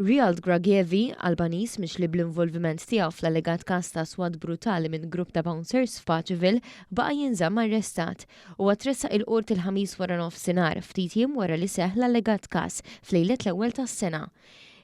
Riald Gragievi, Albaniż mixli bl-involviment tiegħu fl-allegat każ ta' swat brutali minn grupp ta' bouncers f'Paceville, baqa' jinżamm arrestat. Huwa tressaq il-Qorti l-Ħamis waranofsinhar, ftit jiem wara li seħħ l-allegat każ, f'lejlet l-ewwel tas-sena.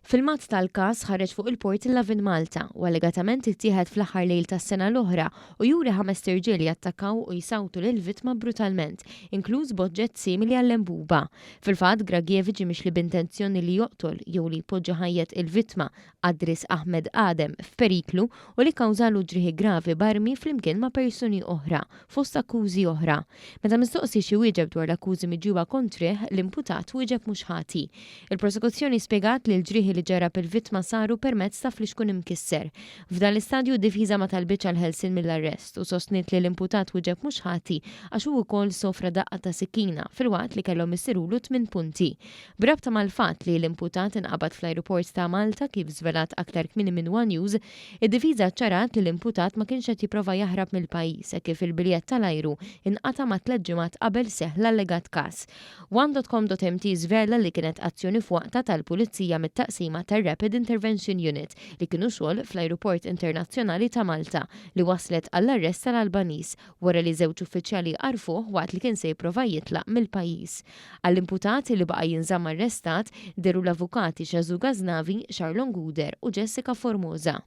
Filmat tal-każ ħareġ fuq il-portal Lovin Malta u allegatament ittieħed fl-aħħar lejl tas-sena l-oħra u juri ħamest irġiel jattakkaw u jsawtu lill-vittma brutalment, inkluż b'oġġett simili għal-lembuba. Fil-fatt, Gragievi ġie mixli b'intenzjoni li joqtol jew li jpoġġi ħajjet il-vittma, Adris Ahmed Adem, f'periklu u li kkawżalu ġrieħi gravi b'armi flimkien ma' persuni oħra, fost akkużi oħra. Meta mistoqsi x'iwieġeb dwar l-akkużi miġjuba kontrih, l-imputat wieġeb mhux ħati. Il-prosekuzzjoni spjegat li l-ġrieħi li ġarrab il-vittma saru permezz ta' flixkun imkisser. F'dan l-istadju d-difiża ma talbitx għall-ħelsien mill-arrest u sostniet li l-imputat wieġeb mhux ħati għax hu wkoll sofra daqqa ta' sikkina filwaqt li kellhom isirulu tminn punti. B'rabta mal-fatt li l-imputat inqabad fl-ajruport ta' Malta kif żvelat aktar kmieni minn one News, id-difiża ċċarat li l-imputat ma kienx qed jipprova jaħrab mill-pajjiż hekk kif il-biljett tal-ajru nqata' ma' tlett ġimgħat qabel seħħ l-allegat każ. One dot com dot mt żvela li kienet azzjoni f'waqtha tal-Pulizija mit-taqsima tar-Rapid Intervention Unit li kienu xogħol fl-Ajruport Internazzjonali ta' Malta li wasslet għall-arrest tal-Albaniż wara li żewġ uffiċjali għarfuh waqt li kien se jipprova jitlaq mill-pajjiż. Għall-imputat li baqa' jinżamm arrestat, dehru l-avukati Shazoo Ghaznavi, Charlon Gouder u Jessica Formosa.